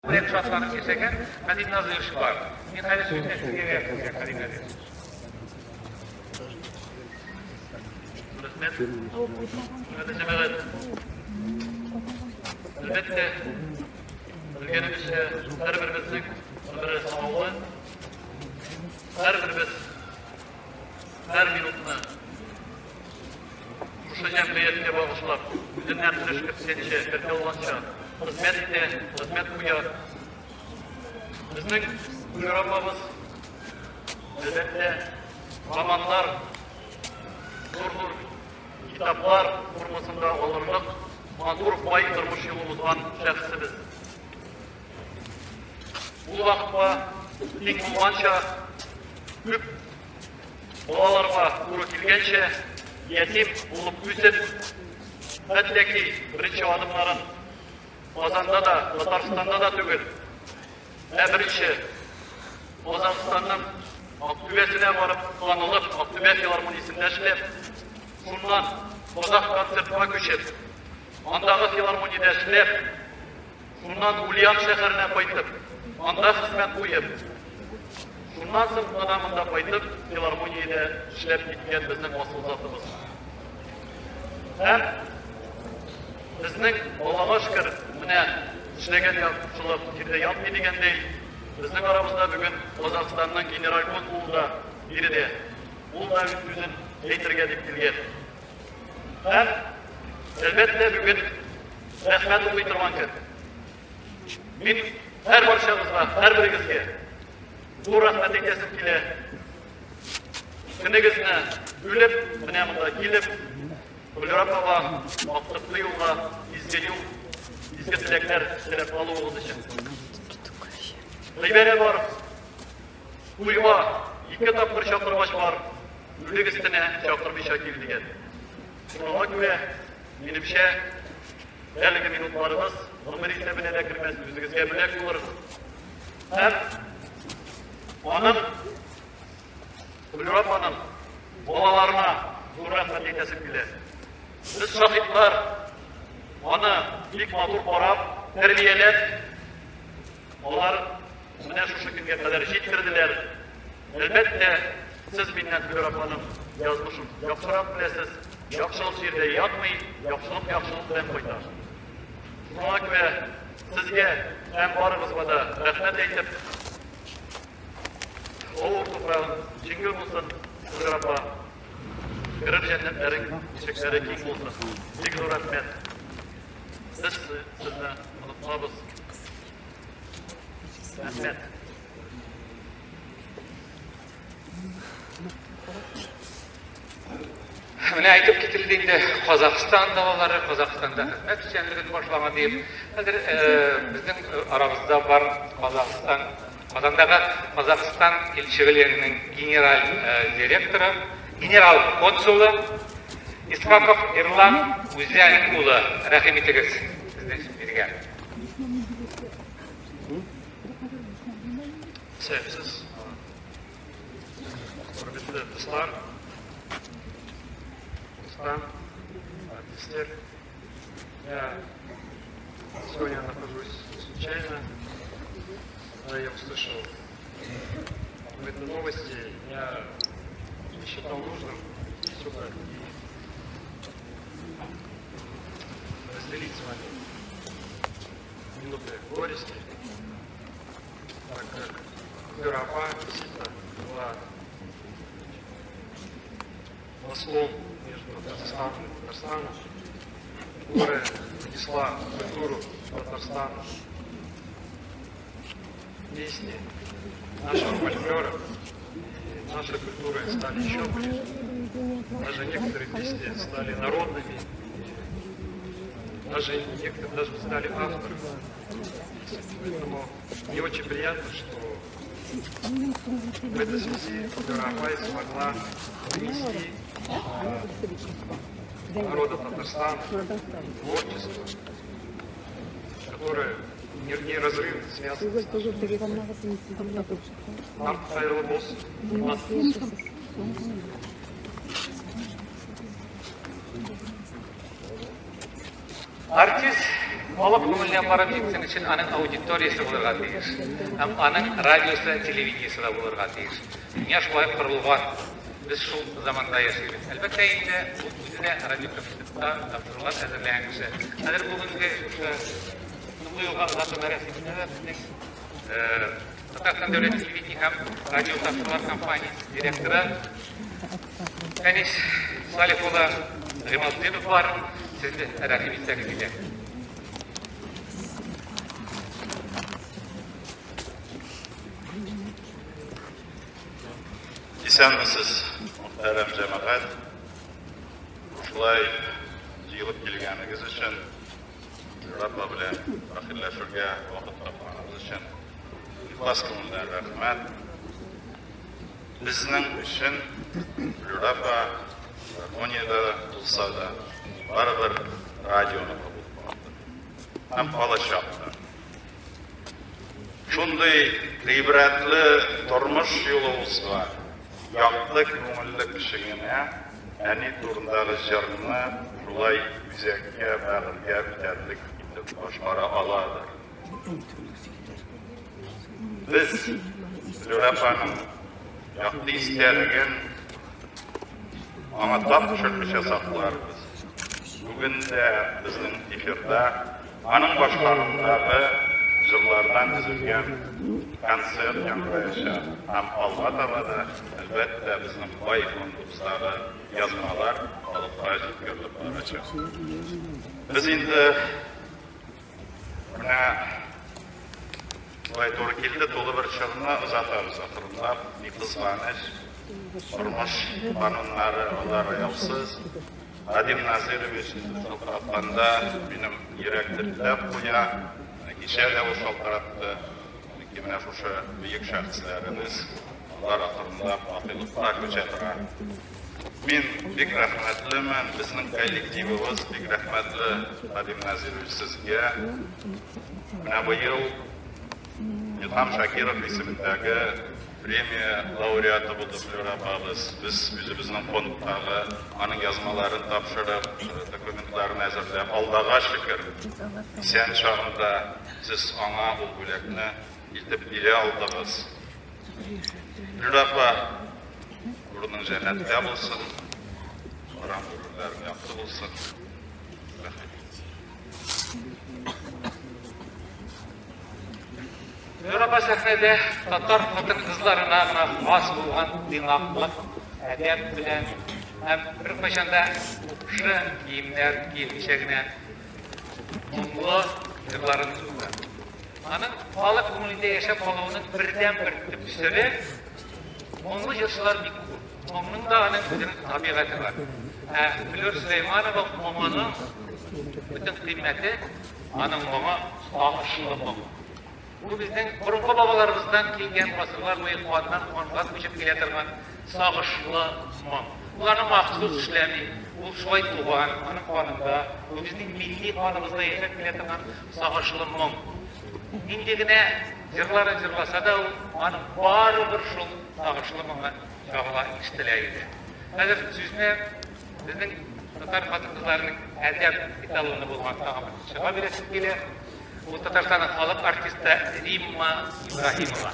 Күбрәк шатланып яшәгән Хәлим Назыйрович бар. Мин хәзер сүзне сезгә бирәм, Хәлим Назыйрович. Рәхмәт. Хөрмәтле җәмәгать. Әлбәттә, белгәнебезчә, һәрберебезнең гомере санаулы. Һәрберебез һәр минутны шушы җәмгыятькә багышлап, үзеннән өлеш керткәнчә, кертә алганча хезмәт итә, хезмәт куя. Безнең Гөлнур апабыз, әлбәттә, романнар, зур-зур китаплар формасында алырлык матур, бай тормыш юлы узган шәхесебез. Ул вакытка тиң булганча, күп балаларга туры килгәнчә, ятим булып үсеп, хәтта ки беренче адымнарын Казанда да, Татарстанда да түгел, ә беренче Казахстанның Актүбәсенә барып танылып, Актүбә филармониясендә эшләп, шуннан Казах концертка күчеп, андагы филармониядә эшләп, шуннан Ульян шәһәренә кайтып, анда хезмәт куеп, шуннан соң гына монда кайтып, филармониядә эшләп киткән безнең асыл затыбыз. Һәм безнең, Аллага шөкер, менә эшләгән яхшылык җирдә ятмый дигәндәй, безнең арабызда бүген Казахстанның генераль консулы да биредә. Ул да үз сүзен әйтергә дип килгән. Һәм, әлбәттә, бүген рәхмәт укый торган көн. Мин һәр барчагызга, һәрберегезгә зур рәхмәт әйтәсем килә. Көнегезне бүлеп, менә монда килеп, Гөлнур апага актыклы юлга изге юл, изге теләкләр теләп алуыгыз өчен. Гыйбәрә бар, туйга ике тапкыр чакыргач бар, үлек өстенә чакырмыйча кил дигән. Шуңа күрә, минемчә, әлеге минутларыгыз гомер исәбенә дә кермәс, үзегезгә бүләк булыр. Һәм аның, Гөлнур апаның балаларына зур рәхмәт әйтәсем килә. Без шаһитлар, аны бик матур карап, тәрбияләп, алар менә шушы көнгә кадәр җиткерделәр. Әлбәттә, сез миннән Гөлнур апаның язмышын яхшырак беләсез. Яхшылык җирдә ятмый, яхшылык яхшылык белән кайта. Шуңа күрә сезгә һәм барыгызга да рәхмәт әйтеп, авыр туфрагың җиңел булсын, Гөлнур апа. Керер җәннәтләрең ишекләре киң булсын. Бик зур рәхмәт. Без сезне онытмабыз. Рәхмәт. Менә әйтеп кителде инде Казахстан далалары, Казахстанда хезмәт эшчәнлеген башлаган диеп. Хәзер безнең арабызда бар Казахстан, Казандагы Казахстан илчелегенең генераль директоры, генерал консулы Исхаков Ирлан Үзән улы. Рәхим итегез сезнең биргә. Исәнмесез. Хөрмәтле дуслар, Рустам, артистлар, я сегодня нахожусь случайно, когда я услышал об этой новости, я посчитал нужным прийти сюда и разделить с вами минуты горести, так как Флюра апа действительно была мостом между Казахстаном и Татарстаном, которая внесла культуру Татарстана, песни нашего фольклора и нашей культуры стали еще ближе. Даже некоторые песни стали народными, даже некоторые даже стали авторами. Поэтому мне очень приятно, что в этой связи Флюра апай смогла принести народа Татарстана творчество, которое неразрывно связано с нашим. Хәерле булсын. Артист Халык күңеленә барып җитсен өчен аның аудиториясе булырга тиеш. Һәм аның радиосы, телевидениесе дә булырга тиеш. Дөнья шулай корылган. Без шул заманда яшибез. Әлбәттә инде, ул үзе дә радиокомитетта тапшырулар әзерләгән кеше. Хәзер бүгенге шушы соңгы юлга озату мәрасимендә дә безнең Татарстан дәүләт телевидение һәм радио тапшырулар компаниясе директоры Фәнис Салих улы Гыймалтдинов бар. Сез дә рәхим итсәгез иде. Исәнмесез, мөхтәрәм җәмәгать. Шулай җыелып килгәнегез өчен, Рабба белән бәхилләшергә вакыт тапканыгыз өчен ихлас күңелдән рәхмәт. Безнең өчен Флюра апа гармониядә булса да, барыбер радионыкы булып калды. Һәм калачак та. Шундый гыйбрәтле тормыш юлы узган, якты күңелле кеше генә әни турындагы җырны шулай үзәккә, бәгырьгә үтәрлек итеп башкара аладыр. Без Флюра апаның якты истәлеген аңа тап төшермичә сакларбыз. Бүген дә безнең эфирда аның башкаруындагы җырлардан төзелгән концерт яңгыраячак һәм алга таба да, әлбәттә, безнең бай фондыбыздагы язмалар халыкка җиткерелеп барачак. Без инде менә шулай туры килде, тулы бер чорны озатабыз акрынлап, ни кызганыч, тормыш кануннары алар аяусыз. Вадим Назирович шалтыратканда минем йөрәк дертләп куя. Кичә дә ул шалтыратты. Чөнки менә шушы бөек шәхесләребез, алар акрынлап бакыйлыкка күчә тора. Мин бик рәхмәтлемен, безнең коллективыбыз бик рәхмәтле, Вадим Назирович, сезгә. Менә быел Илһам Шакиров исемендәге премия лауреаты булды Флюра апабыз. Без үзебезнең фондтагы аның язмаларын тапшырып, документларын әзерләп, Аллага шөкер, исән чагында сез аңа ул бүләкне илтеп бирә алдыгыз. Флюра апа, урының җәннәттә булсын, караңгы гүрләрең якты булсын. Рәхмәт. Флюра апа сәхнәдә татар хатын-кызларына гына хас булган тыйнаклык, әдәп белән һәм беркайчан да купшы киемнәр киелмичә генә моңлы җырларын сузды. Аның халык күңелендә яшәп калуының бердәнбер төп сере, моңлы җырчылар бик күп. Моңның да аның үзенең табигате бар. Ә Флюр Сөләйманова моңының бөтен кыйммәте, аның моңы сагышлы моң. Бу безнең борынгы бабаларыбыздан килгән гасырлар буе каннан канга күчеп килә торган сагышлы моң. Ул аны махсус эшләми, ул шулай туган, аның канында, ул безнең милли каныбызда яшәп килә торган сагышлы моң. Нинди генә җырларын җырласа да ул, аның барыбер шул сагышлы моңы чагыла, ишетелә иде. Хәзер сүзне безнең татар хатын-кызларының әдәп эталоны булган тагын бер кешегә бирәсем килә. Ул Татарстанның халык артисты Римма Ибраһимова.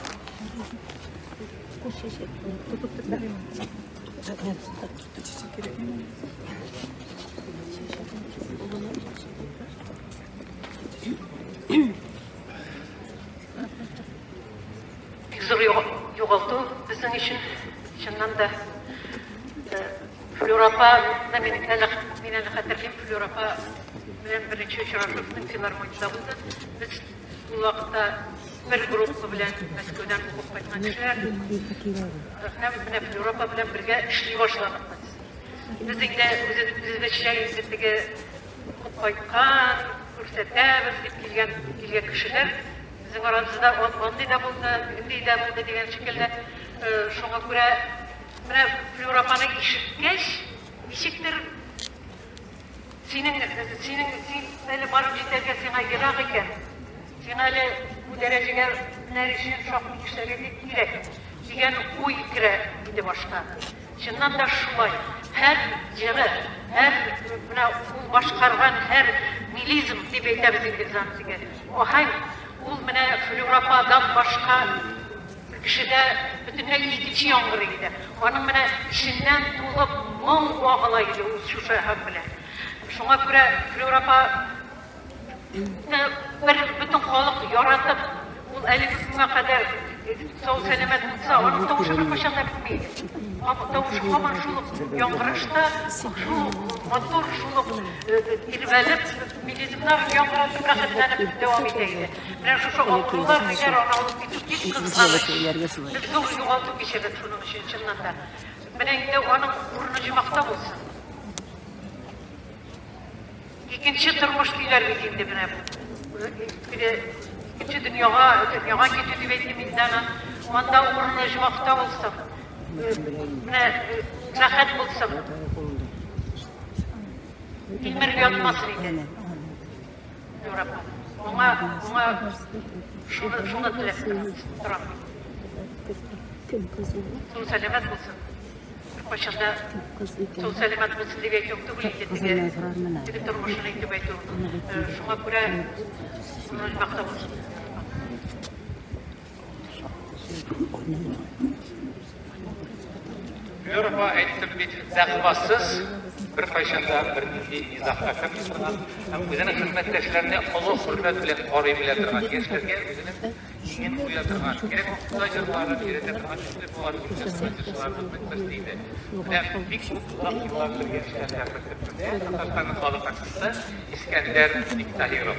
Бик зур югалту безнең өчен, чыннан да. Флюра апа, мин әле, мин әле хәтерлим, Флюра апа белән беренче очрашу безнең филармониядә булды. Без ул вакытта бер группа белән Мәскәүдән укып кайткан кешеләр. Һәм менә Флюра апа белән бергә эшли башладык без. Без инде үзебезчә инде теге укып кайткан, күрсәтәбез дип килгән килгән кешеләр. Безнең арабызда андый да булды, тегендей дә булды дигән шикелле. Шуңа күрә менә Флюра апаны ишеткәч, ничектер синең, синең, син әле барып җитәргә сиңа ерак икән. Сиңа әле бу дәрәҗәгә менәр өчен шактый эшләргә бик кирәк дигән уй керә иде башка. Чыннан да шулай. Һәр җыры, һәр менә ул башкарган һәр мелизм дип әйтәбез инде без аны теге. Аһәң, ул менә Флюра ападан башка кешедә бөтенләй икенче яңгырый иде. Аның менә эченнән тулып моң агыла иде ул шушы аһәң белән. Шуңа күрә Флюра апа бер бөтен халык яратып, ул әлеге көнгә кадәр сау сәламәт булса, аның тавышы беркайчан да бетми иде. Тавышы һаман шул ук яңгырашта, шул ук матур, шул ук тирбәлеп, мелизмнар яңгыратып, рәхәтләнеп дәвам итә иде. Менә шушы авырулар ниләр аны алып китү бик кызганыч. Без зур югалту кичердек шуның өчен, чыннан да. Менә инде аның урыны җомахта булсын. Икенче тормыш диләр бит инде менә бу. Теге икенче дөньяга, дөньяга китү дип әйтим инде аны. Анда урыны оҗмахта булсын. Менә рәхәт булсын. Тилмереп ятмасын иде. Флюра апа. Моңа, моңа шуны, шуны теләп торам. Сау сәламәт булсын. Беркайчан да сау сәламәт булсын дип әйтүем түгел инде, теге, теге тормышын әйтеп әйтүем. Шуңа күрә оҗмахта булсын. Флюра апа, әйттем бит, дәгъвасыз, беркайчан да бернинди низагка керми торган һәм үзенең хезмәттәшләренә олы хөрмәт белән карый белә торган, яшьләргә үзенең иңен куя торган, кирәк вакытта җырларын өйрәтә торган төсле болар күркәм җырчыларыбызның берсе иде. Менә бик күп озак еллар бергә эшләделәр бер төркемдә Татарстанның халык артисты Искәндәр Биктаһиров.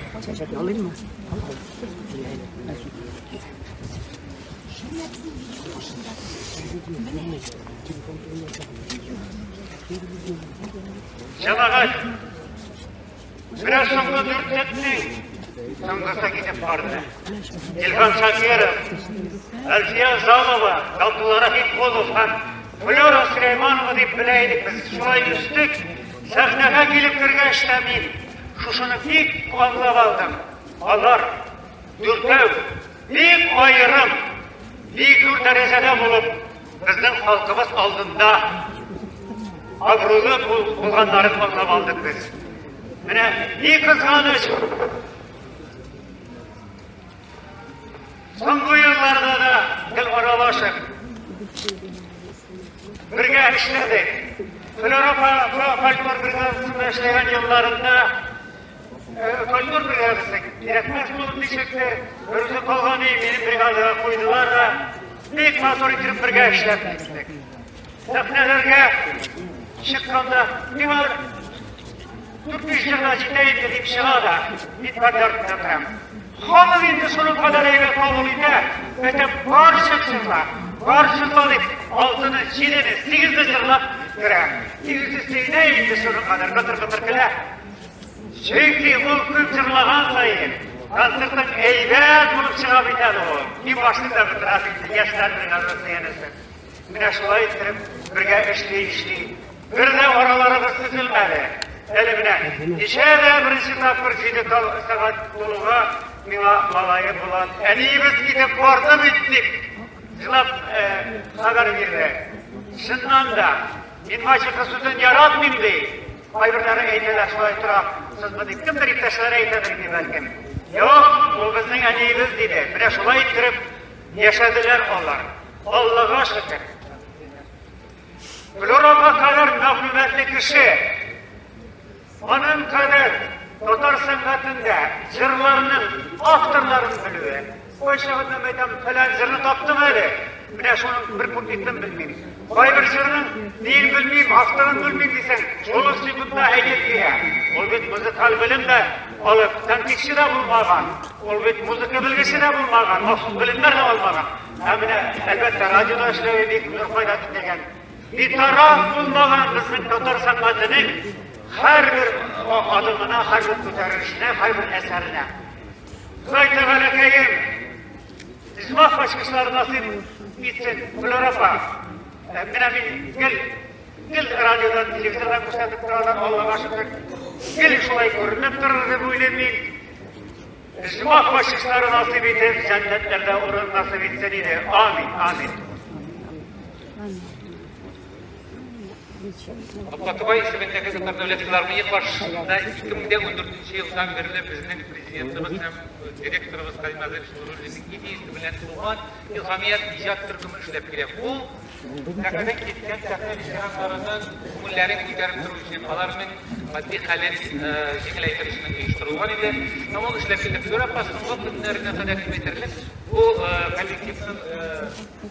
Җәмәгать, менә соңгы дүртлекнең соңгысы китеп барды. Илһам Шакиров, Әлфия Залова, Габдулла Рахимкулов һәм Флюра Сөләйманова дип белә идек без. Шулай үстек. Сәхнәгә килеп кергәч тә мин шушыны бик аңлап алдым. Алар дүртәү бик аерым, бик зур дәрәҗәдә булып, безнең халкыбыз алдында абруйлы булганнарын аңлап алдык без. Менә ни кызганыч, соңгы елларда да гел аралашып, бергә эшләдек. Флюра апа фольклор бригадасында эшләгән елларында фольклор бригадасы кирәкмәс булып ничектер, берүзе калган и минем бригадага куйдылар да, бик матур итеп бергә эшләп киттек. Сәхнәләргә чыкканда миңа 4-5 җырга җитә инде дип чыга да, мин пәрдә артында торам. Халык инде шуның кадәр әйбәт кабул итә, әйтә, бар чык җырла, бар җырла дип, алтыны, җидене, сигезне җырлап керә. И үзе сөенә инде шуның кадәр, кытыр-кытыр көлә. Чөнки ул күп җырлаган саен, концертың әйбәт булып чыга бит әле ул. Мин башлыйм да бетерәм инде, яшьләр бригадасы янәсе. Менә шулай иттереп бергә эшли-эшли, бер дә араларыбыз өзелмәде. Әле менә кичә дә беренче тапкыр 7 сәгать тулуга миңа малае Булат, әниебез китеп барды бит дип җылап хәбәр бирде. Чыннан да, мин мачеха сүзен яратмыйм ди. Кайберләре әйтәләр, шулай торасызмы дип, кемдер иптәшләре әйтәдер инде бәлкем. Юк, ул безнең әниебез диде. Менә шулай иттереп яшәделәр алар. Аллага шөкер. Флюра апа кадәр мәгълүматлы кеше, аның кадәр татар сәнгатендә җырларның авторларын белүе. Кайчагында мәйтәм, фәлән җырны таптым әле. Менә шуның бер куплетын белмим. Кайбер җырның ниен белмим, авторын белмим дисәң, шул ук секундта әйтеп бирә. Ул бит музыкаль белем дә алып, тәнкыйтьче дә булмаган, ул бит музыка белгече дә булмаган, махсус белемнәр дә алмаган. Ә менә, әлбәттә, радиода эшләве бик зур файда китергән. Битараф булмаган безнең татар сәнгатенең һәрбер адымына, һәрбер күтәрелешенә, һәрбер әсәренә. Ходай Тәгаләкәем, оҗмах ачкычлары насыйп итсен, Флюра апа. Менә мин гел, гел радиодан, телевизордан күрсәтеп торалар, Аллага шөкер. Гел шулай күренеп торыр дип уйлыйм мин. Оҗмах ачкычлары насыйп итеп, җәннәтләрдә урын насыйп итсен иде. Амин, амин. Абдулла исемендәге Татар дәүләт филармония каршында 2014 елдан бирле безнең президентыбыз һәм директорыбыз Кадим Назирович Нуруллинның идеясе белән туган Илһамият иҗат төркеме эшләп килә. Ул сәхнәдән киткән сәхнә ветераннарының күңелләрен күтәреп тору өчен, аларның матди хәлен җиңеләйтер өчен оештырылган иде. Һәм ул эшләп килде. Флюра апа соңгы көннәренә кадәр дип әйтерлек, бу коллективның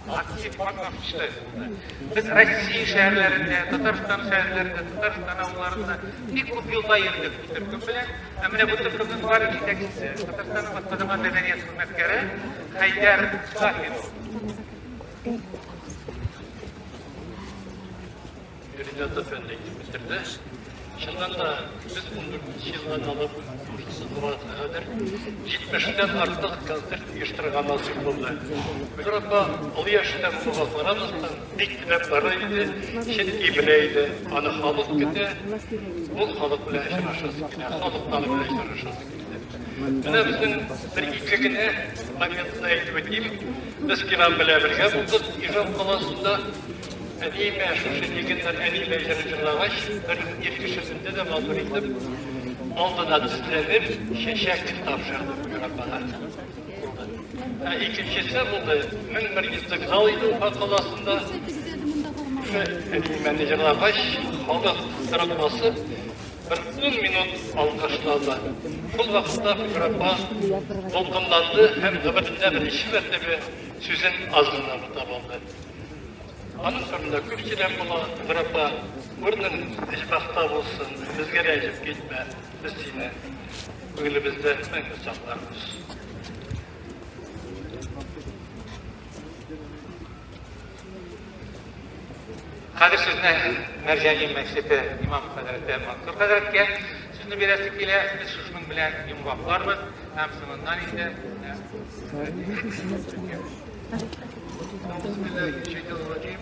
актив катнашучысы булды. Без Россия шәһәрләрендә, Татарстан шәһәрләрендә, Татарстан авылларында бик күп юлда йөрдек бу төркем белән. Ә менә бу төркемнең бар җитәкчесе, Татарстанның атказанган мәдәният хезмәткәре Хәйдәр Сафин. Ринат әфәнде әйтеп бетерде. Чыннан да без 14 елдан алып соңгы кадәр 70-тән артык концерт оештырырга насыйп булды. Флюра апа олы яшьтә булуга карамастан бик теләп бара иде, чөнки белә иде, аны халык көтә, ул халык белән очрашасы килә, халык аның белән очрашасы килде. Менә безнең бер ике генә моментны әйтеп үтим. Без Кирам белән бергә булдык Ижау каласында. Әниемә шушы легендар әниемә җырын җырлагач, бер ир кешесендә дә матур итеп, алдына тезләнеп, чәчәк тапшырды Флюра апага. Ә икенчесе булды, 1100 зал иде Уфа каласында. Шушы әниемәне җырлагач, халык торып басып, бер 10 минут алкышлады. Шул вакытта Флюра апа дулкынланды һәм гомерендә беренче мәртәбә сүзен аз гына бутап алды. Аның турында күп сөйләп була. Флюра апа, урының оҗмахта булсын, безгә рәнҗеп китмә, без сине күңелебездә мәңге сакларбыз. Хәзер сүзне Мәрҗани мәчете имам хәзрәте Мансур хәзрәткә сүзне бирәсе килә. Без шушының белән йомгакларбыз һәм соңыннан инде أعوذ بالله من الشيطان الرجيم.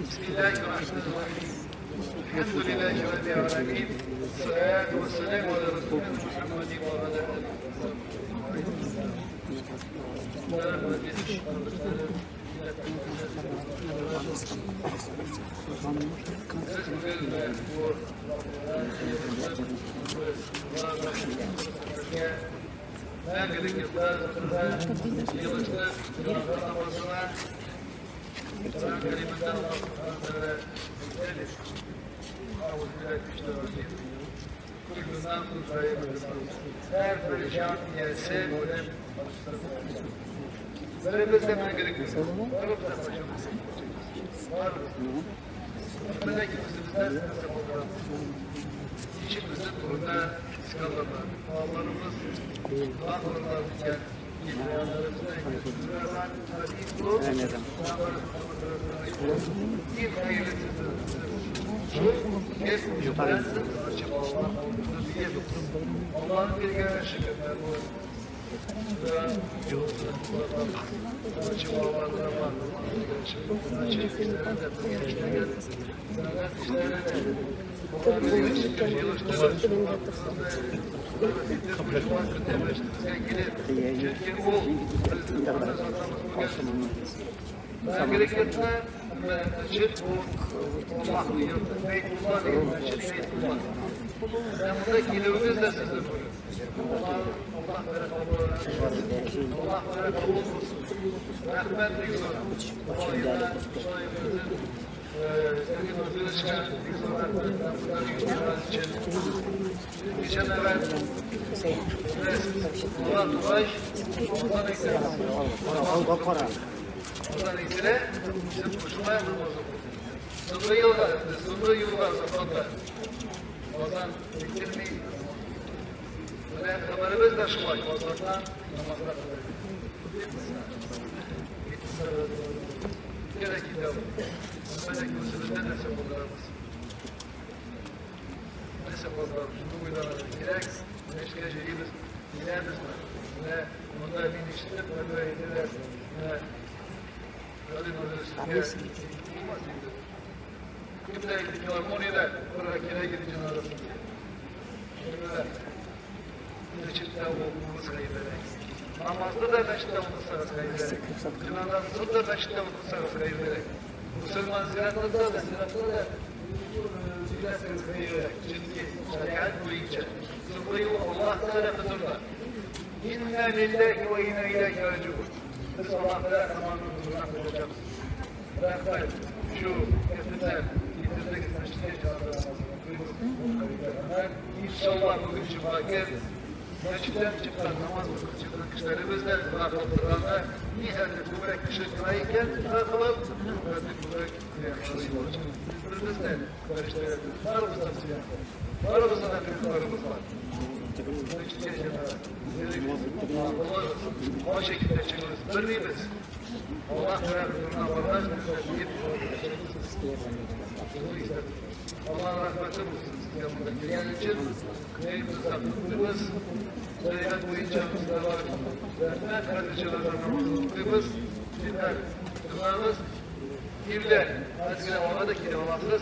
بسم الله الرحمن الرحيم. الحمد لله رب العالمين، والصلاة والسلام على رسولنا محمد وعلى آله وصحبه أجمعين. Мәңгелек yıllar yılıştı namazına Kur'an-ı Kerim'den Allah Subhanahu Teala her perişan gelse ölem Böyle de мәңгелек var. İçimizde burada sıkıntı. Ağlarımız, ağlarımız Allah'ın bir görüşü Müslüman ziraatında da ziraatta da çünkü şeriat boyunca zıplayı Allah Teala huzurunda. İnna lillahi ve inna ileyhi raciun. Biz Allah Teala huzuruna koyacağız. Rahmet şu kefenler getirdik mescide çağırdılar. İnşallah bugün cuma günü mescitten çıkan namaz kılıp çıkan kişilerimizle bırakıldığında nihayet mübarek kişi kılayken bırakılıp mübarek kıyamları olacak. Birbirimizle karıştırıyoruz. Barımızda barımızda da kırıklarımız var. O şekilde çıkıyoruz. Birliğimiz. Allah tarafından varlar. Allah'ın rahmeti olsun. Gelen için neyimizi takıldığımız, şeriat boyunca bizler var. Rahmet kardeşlerden namazını okuyumuz, dinler kılmamız, İvler, azgine ona da kire olasınız.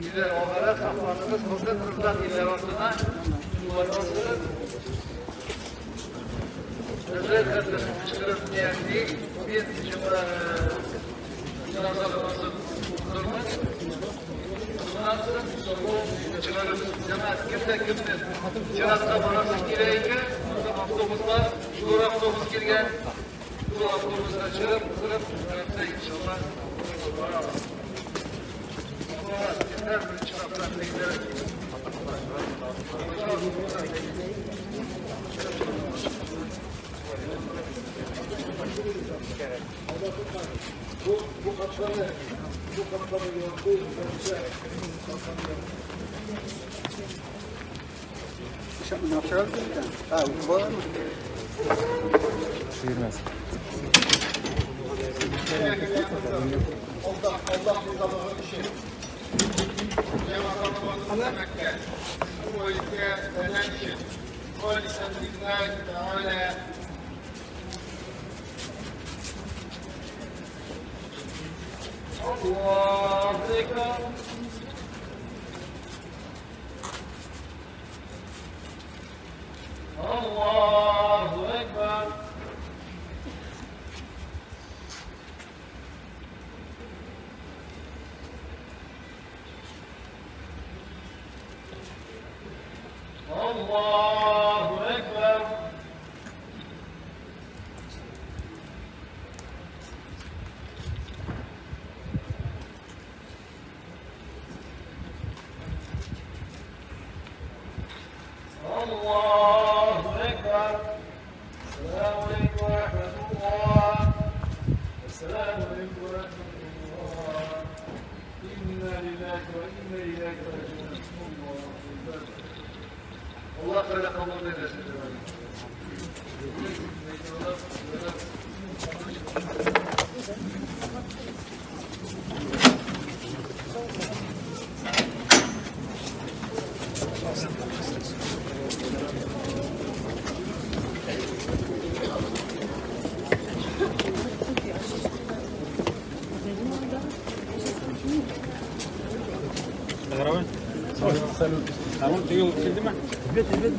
İvler onlara saklandınız, kızın kızdan iller ortuna duvarmasınız. Hazret kardeşim çıkarıp diyenliği bir cenaze namazı okudurmak. Bundan çıkarıp cemaat kimde kimdir? Cenaze parası gireyken avtobus var, şu avtobus girgen, bu avtobusla çıkarıp kırıp inşallah. Bu kapsamı, bu kapsamı yaptığı Allah rızalığı için cemaatimizi demekte, bu ülke veren için Hâlisen lillahi teâlâ. Allahu Ekber. Allahu Ekber. Allahu Ekber. Allahu Ekber. Esselamu aleyküm ve rahmetullah. Esselamu aleyküm ve rahmetullah. İnna lillahi ve inna ileyhi raciun. Allahu Ekber. Allah Teala kabul eylesin. Evet, evet.